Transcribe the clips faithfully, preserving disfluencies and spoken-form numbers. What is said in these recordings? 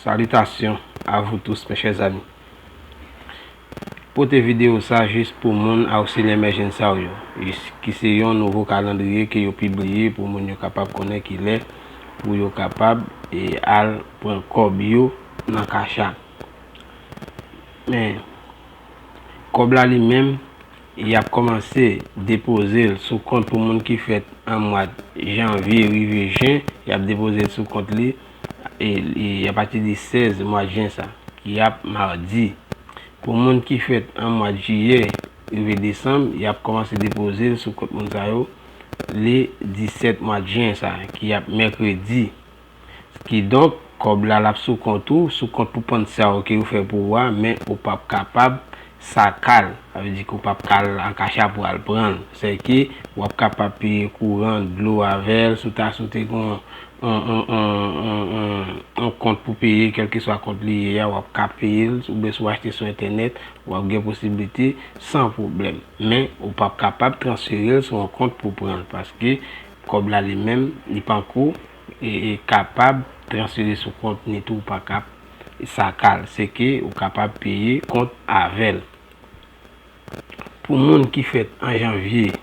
Salutations à vous tous, mes chers amis. Pote videyo sa jis pou moun Auxilio Emergencial yo, ki se yon nouvo kalandriye ke yo pibliye pou moun yo kapab konnen kilè pou yo kapab e al pran kòb yo nan Cash App. Men, kòb la li menm, y ap kòmanse depoze l sou kont pou moun ki fèt an mwa janvye rive jen, y ap depoze l sou kont li e, e apati di sèz mwa jen sa, ki ap madi. Pou moun ki fèt an mwa jiyè rive desanm, y ap kòmanse depoze l sou kont moun sa yo le disèt mwa jen sa, ki ap mèkredi. Kidonk, kòb la l ap sou kont ou, sou kont pou pann sa yo ke yo fè pou ou a, men ou p ap kapab saka l. Sa vle di ke ou p ap ka al an Cash App pou al pran l. Sèke w ap kapab peye kouran, dlo avè l, si w ta, si w te gen yon, yon, yon, yon, yon, yon kont pou peye, kèlkeswa kont li ye a, w ap ka peye l, oubyen si w achte sou entènèt, w ap gen posiblite san pwoblèm. Men, ou p ap kapab transfere l sou yon kont pou pran l, paske kòb la li menm, li panko e, e kapab transfere sou kont, ni tou ou pa kap saka l. Sèke ou kapab peye kont avè l. Pou moun ki fèt an janvye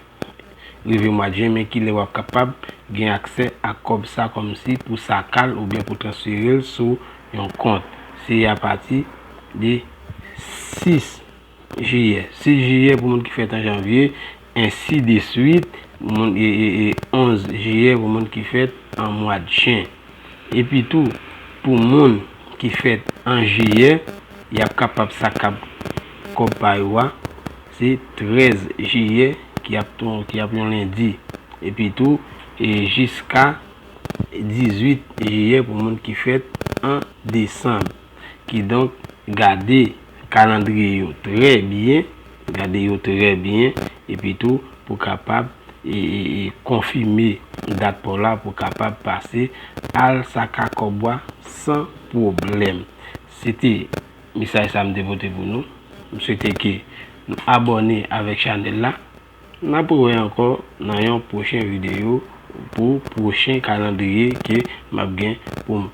rive mwa jen, men kilè w ap kapab gen aksè ak kòb sa kòmsi pou saka l oubyen pou transfere l sou yon kont. Se apati de sis jiyè. Sis jiyè pou moun ki fèt an janvye, ensi de swit, moun, e, e, e onz jiyè pou moun ki fèt an mwa jen. Epi tou, pou moun ki fèt an jiyè, y ap kapab saka kòb pa yo a, se trèz jiyè ki ap ton, ki ap yon lendi. Epi tou, e jiska dizuit jiyè pou moun ki fèt an desanm. Kidonk, gade kalandriye yo trè byen, gade yo trè byen, epi tou pou kapab e, e, e konfime dat pa w la, pou kapab pase al saka kòb ou a san pwoblèm. Se te mesaj sa m te pote pou nou. M swete ke nou abòne avèk chanèl la. N ap rewè ankò nan yon pwochen videyo pou pwochen kalandriye ke m ap gen pou,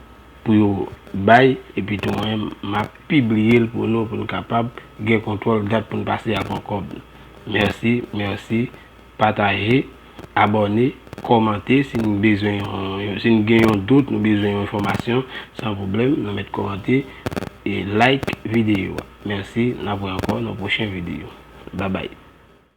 pou yo bay, epi tou mwen, m ap pibliye l pou nou, pou n kapab gen kontwòl dat pou n pase al pran kòb. Mèsi, mèsi, pataje, abòne, kòmante, si n bezwen yon, yon, si n gen yon dout, nou bezwen yon enfòmasyon, san pwoblèm, nou mèt kòmante e like videyo a. Mèsi, n ap wè ankò nan pwochen videyo. Babay.